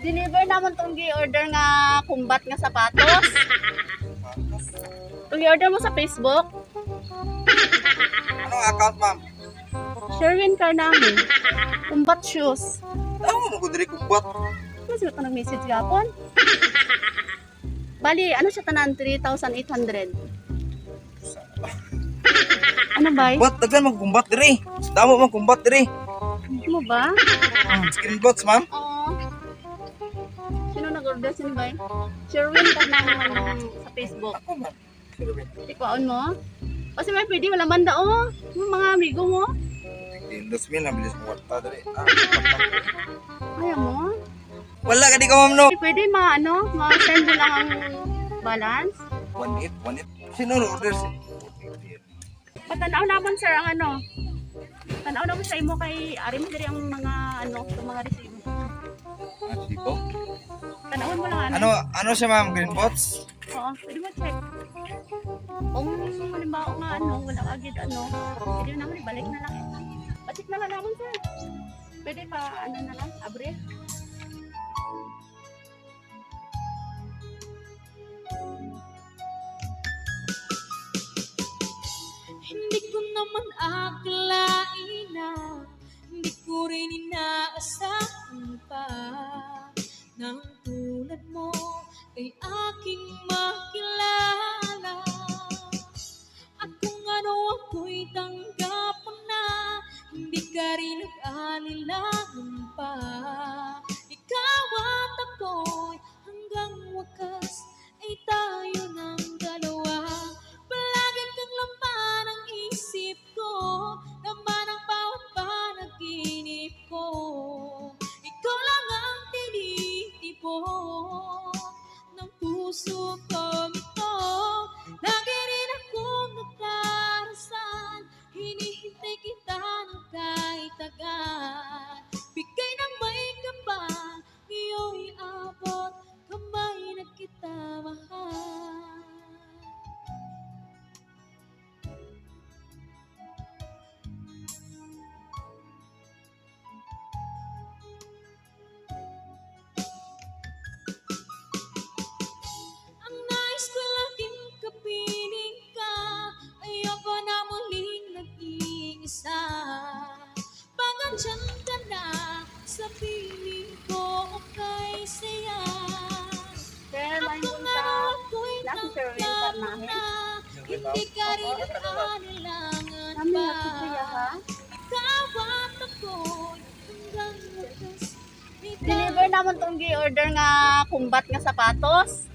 Deliver naman tong gi-order nga kumbat nga sapatos. Tong gi-order mo sa Facebook. Anong account, ma'am? Sherwin Carnahi. Kumbat shoes. Ano mo ko diri kumbat? Ano sila ito nag-message gapon? Bali, ano siya tanan? 3,800. Ano ba? Kumbat, daghan mag kumbat diri. Damo mag kumbat diri. Ano ba? Screenbots, ma'am. Oo. Sino nag-order? Sino ba? Sherwin Carnahi man sa Facebook. Ako, ma'am. Sherwin. Tikwaon mo? Kasi may pwede, wala man dao. Yung mga amigo mo. Tindos mil na bilis mo kwarta diri. Ayaw mo? Wala ka di ka, ma'am, no? Pwede ma-send mo lang ang balance. 1-8. Sino order si? Patanaw naman sir ang ano. Tanaw naman sa imo kay ari mo diri ang mga yung mga resibo. Sibo? Tanawon mo lang Ano siya, ma'am? Greenbots? Oo, pwede mo check. Kung halimbawa nga wala agad pwede mo naman ibalik na lang. Pacheck na lang naman sir. Pwede pa na lang, abre. Hindi ko naman akalain na hindi ko rin inaasahan pa nang tulad mo ay aking makilala. At kung ano ako'y tanggap mo na, hindi ka rin nag-alilangan pa. Ikaw at ako'y hanggang wakas ay tayo ng dalawa. Palagi kang laman ang isip ko, laman ang bawat panaginip ko. Ikaw lang ang tinitipon ng puso kong ito. Lagi rin akong nagdarasal, hinihintay kita ng kahit agad. Bigay ng may kapal, ngayon'y abot, kamay na kita mahal. Ang nais ko laging kapiling ka, ayoko na muling nag-iisa. Pangandyan ka na sa piling ko, okay saya. Sir, At may kung punta. ano ako'y Laki Sherwin tanggap mo Carnahi. na, hindi ka rin nag-alilangan Kami pa. nagsusuya ha. Ikaw at ako'y hanggang wakas ay Deliver naman tong gi-order nga kumbat nga sapatos.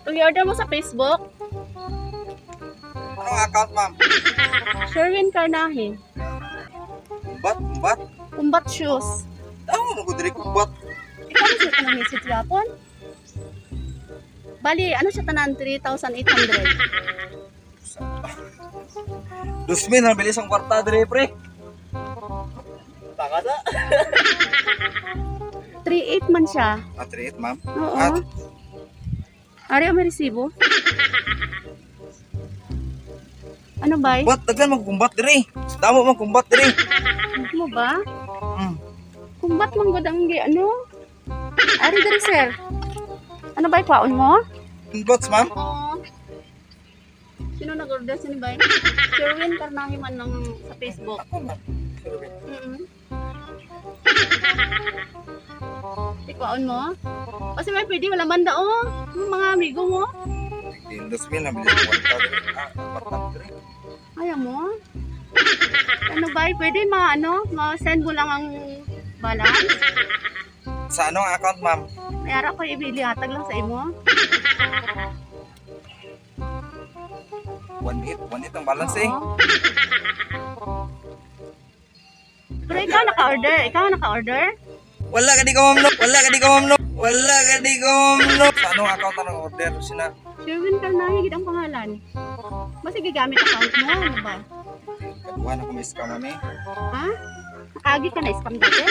Tong gi-order mo sa Facebook. Anong account, ma'am? Sherwin Carnahi. Kumbat? Kumbat shoes. Ano mo ko diri kumbat? Ikaw mo sila ito nag-message gapon? Bali, ano siya tanan? 3,800. 2,000 na bilis ang kwarta diri, pre. Taka na. 3,800 man siya. 3-8, ma'am. Oo. At Ari, may resibo. Ano ba? kumbat, daghan mag kumbat diri. Damo mag kumbat diri. Ano ba? Hmm. Kumbat mong godang Ari, dari sir. Ano ba? Kwaon mo? Greenbots, ma'am. Oo. Sino nag-order? Sino ba? Sherwin Carnahi man sa Facebook. Ako, ma'am. Sherwin. Tikwaon mo? Kasi may pwede, wala man dao. Yung mga amigo mo. Tindos mil na bilis mo kwarta diri. Kwarta diri. Ayaw mo? Ano ba? Pwede ma-send mo lang ang balance. Sa anong account, ma'am? Mayara ko ibili hatag lang sa imo. 1-8 ang balance eh. Oo. Pero ikaw naka-order? Wala ka di ko, ma'am, no? Sa anong account ang order sina? Sherwin Carnahi, gid ang pangalan. Basta gigamit account mo, ano ba? Kabuhan ako may scam, ma'am eh. Ha? Nakagi ka na scam dati?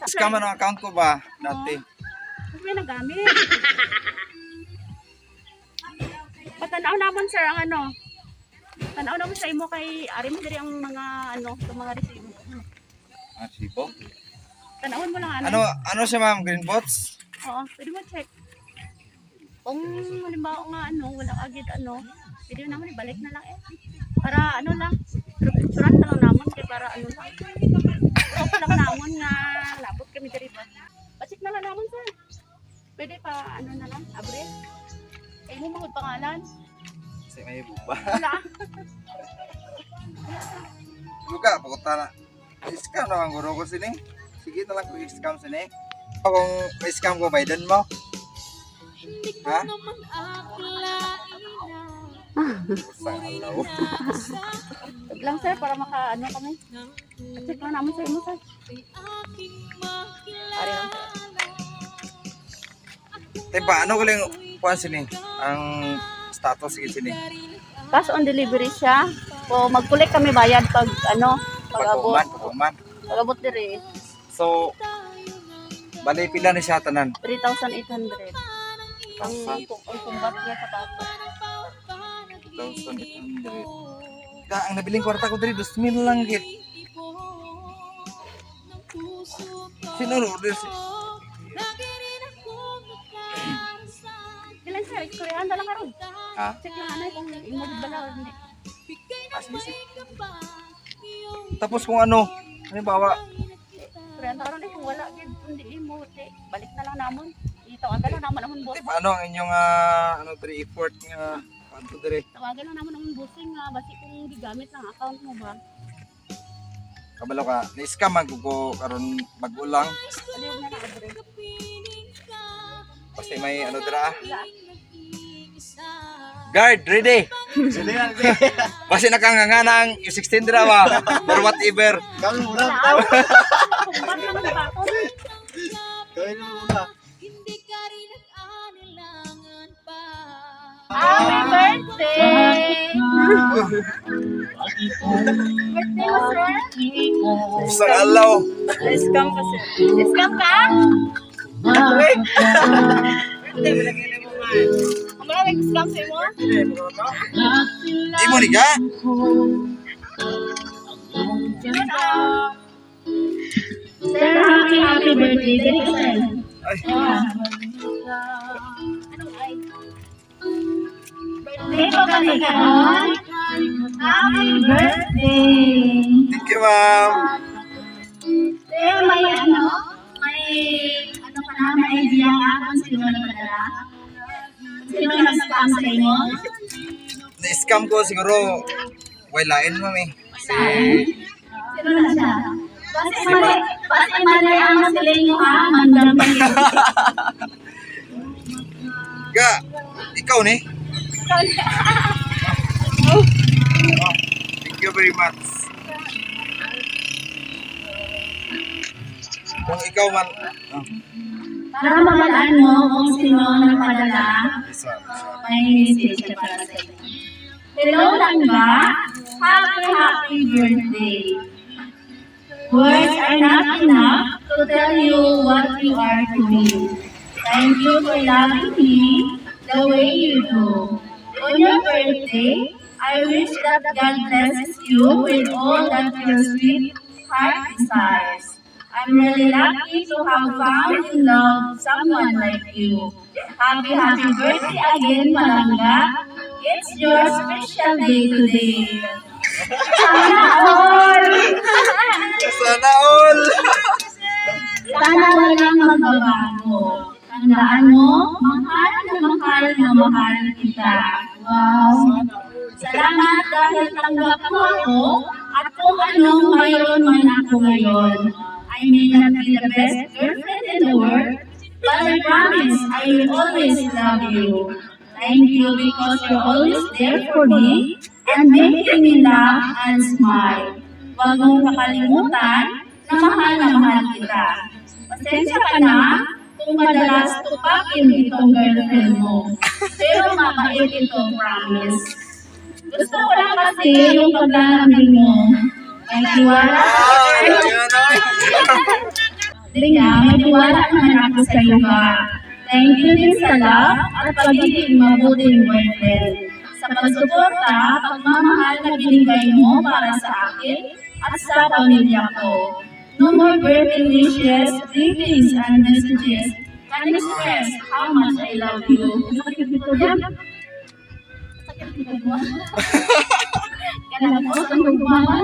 Scam ang account ko ba dati? Mas may nagamit. Patanaw naman sir ang tanaw naman sa imo kay ari mo diri ang mga yung mga resibo. Sibo? Tanawin mo lang Ano siya ma'am? Green bots? Oo, pwede mo check. Kung halimbawa nga walang agad pwede mo naman ibalik na lang Para lang, surat na lang naman kaya para lang. Off lang naman nga, labot kami diri ba. Pasik na lang naman sir. Pwede pa na lang, abre. Kaya mo mga pangalan. Kasi may buba. Wala. Buka, pakunta na. I-scam naman guro ko sini. Sige na lang kung i-scam sini. Kung i-scam ko, Biden mo. Hindi ko Ha? naman akalain Usang alaw. Wag lang sir, para kami. Check lang naman sa imo sir. Ay aking Pare lang makilala. sir. Tepa, ano ko lang kuhan sini? Ang status sige sini. Cash on delivery siya. O mag-collect kami bayad pag pag-abot. Pagkuman. Pag-abot diri, So, bali pila ni siya tanan. 3,800. Ang kumbat niya sa bato. 1,800. Ang nabiling kwarta ko diri 2,000 lang git. Sino order si? Ilan sir, Korean na lang karon. Ha? Check lang kung imo bala or hindi. Tapos kung halimbawa, Korean karon kung wala gid kundi imo balik na lang namon. Itawagan lang naman amon boss. paano ang inyong diri effort nga kanto diri? Tawagan lang naman amon bossing nga basi kung gigamit lang account mo ba. Kabalo ka, na-scam man ko karon bago lang. Aliw na na adre. Basta may dira. Wala. Guard, ready. Basta nakanganga ng 16 dira ba? Or whatever. Wala. Kumbat naman sa bato. Hindi ka rin nag-anilangan pa. Happy birthday! Birthday mo, sir? Usang alaw. Scam ka, sir. Scam ka? Ang mga nag-scam sa imo? Imo ni ka? Sino na? Sir, happy birthday. Dali ka, sir. Ay, Anong ay? Birthday ko kami karon. Happy birthday! thank you ma'am. Sir, may ka na, may idea ka kung sino nagpadala? Sino nag-scam sa inyo? Na-scam ko siguro. Wailain ma'am eh. Sino na siya? Basta mali ang nasiling nyo ha, mandam kayo. Ga, ikaw ni? Thank you very much. Kung ikaw man, Para mabalaan mo kung sino nagpadala, isa. may message siya para sa inyo. Hello, Langga. Happy birthday. Words are not enough to tell you what you are to me. Thank you for loving me the way you do. On your birthday, I wish that God blesses you with all that your sweet heart desires. I'm really lucky to have found in love someone like you. Happy birthday again, Malanga. It's your special day today. Sana all! Sana all! Sana walang magbabago. Tandaan mo, mahal na mahal kita. Wow! Salamat dahil tanggap mo ako at kung anong mayroon man ako ngayon. I may not be the best girlfriend in the world, but I promise I will always love you. Thank you because you're always there for me and making me laugh and smile. Huwag mong kakalimutan na mahal kita. Pasensya ka na kung madalas tupakin itong girlfriend mo. Pero mabait ito, promise. Gusto ko lang kasi yung paglalambing mo. May tiwala. Linga, may tiwala naman ako sa iyo ka. Thank you din sa love at pagiging mabuting boyfriend. Sa pagsuporta, pagmamahal na binigay mo para sa akin at sa pamilya ko. No more birthday wishes, greetings, and messages can express how much I love you. Sakit dito yan. Sakit dito mo. Kaya po sa magmama.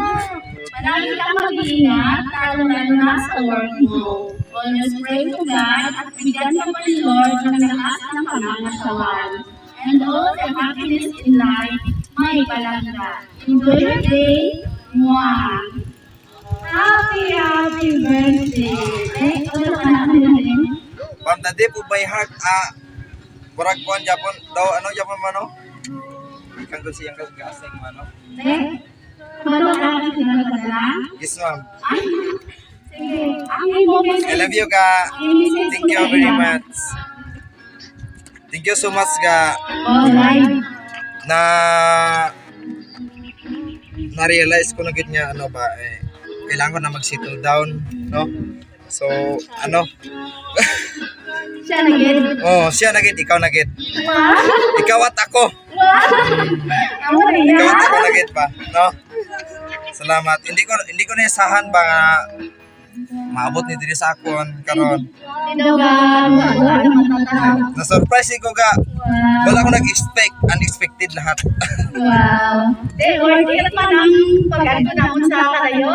Palagi kang mag-iingat, lalo-lalo na sa work mo. Always pray to God at bigyan ka pa ni Lord ng lakas ng pangangatawan. And all the happiness in life, may palangga. Enjoy your day. Mwah! Happy birthday! Ano ka na din? From the deep of my heart, Barag kuan Japon, daw ano Japon mano? Ikan ko siyang kasing mano. Ano ka na sinasadala? Yes ma'am. Sige, ang imo I love you ka. Thank you very much. Thank you so much ka Alright. na-realize ko na gid niya ano ba kailangan ko na mag-settle down, no? So, ano? Siya na gid. Oh, siya na gid, ikaw na gid. Wow! Ikaw at ako. Amo na Ikaw at yan. ako na gid pa, no? Salamat. Hindi ko na-isahan ba nga maabot ni diri sa akon karon. Tindagan. Wala naman tatawag. Na-surprise ko ka. Wow. Wala ko nag-expect, unexpected lahat. Wow. Worth it man ang pag-ano na unsa kayo?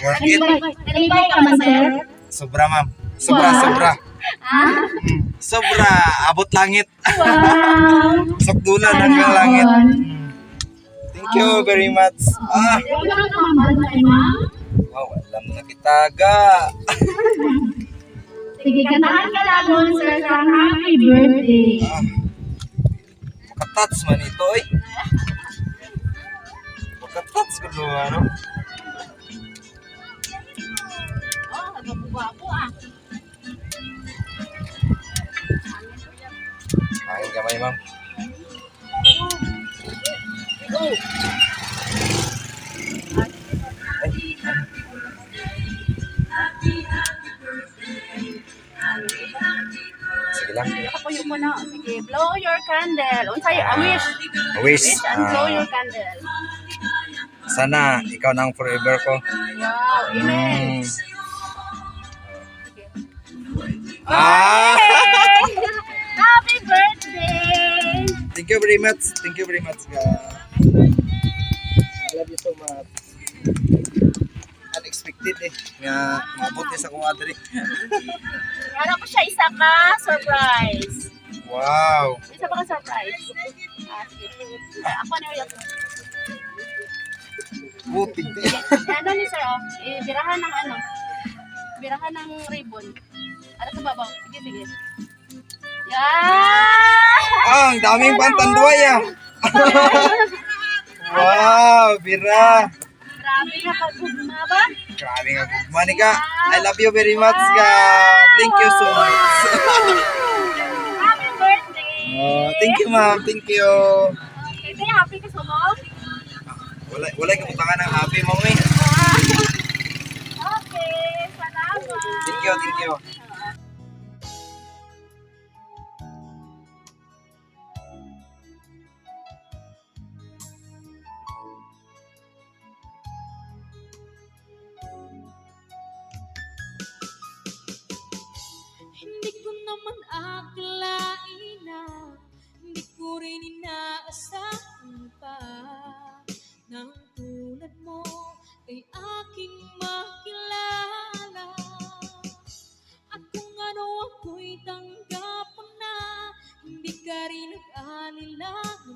Worth it. Nalibay ka man, sir? Sobra ma'am. Sobra, Wow. sobra. Ah? Sobra, abot langit. Wow. Sakdulan hanggang langit. Thank you very much. Wala kang kamambal na ma'am? Wow, alam na kita ga. Sige, kantaan ka lang sir, sa happy birthday. Makatats man ito eh. Makatats ko doon ano. Oh, nagbubuwa ah. Kain kamay ma'am. Sige lang. Nakapuyo mo na. Sige, blow your candle. Unsay, wish. Wish. Wish and blow your candle. Sana ikaw na ang forever ko. Wow, amen. Ah! Happy birthday! Thank you very much. Thank you very much, guys. I love you so much. Unexpected eh. Nga, maabot niya sa kong adre. Ano ko siya, isa ka surprise. Wow. Isa pa ka surprise. Sige. Ako na yung Buti. ano ni sir, oh, birahan ng ano, birahan ng ribbon. Ano sa babaw? Sige, sige. Yeah! Ang daming pantanduay ah. Wow, bira. Grabe na pagkugma ba? Grabe nga gugma ni ka. I love you very much ka. Thank you so much. Happy birthday! Oh, thank you ma'am. Thank you. Okay, tayo happy ka sa mo? Wala kabutangan ng happy ma'am eh. Okay, salamat. Thank you, thank you. Hindi ko naman akalain na hindi ko rin inaasahan pa nang tulad mo ay aking makilala. At kung ano ako'y tanggap na hindi ka rin nag-alilangan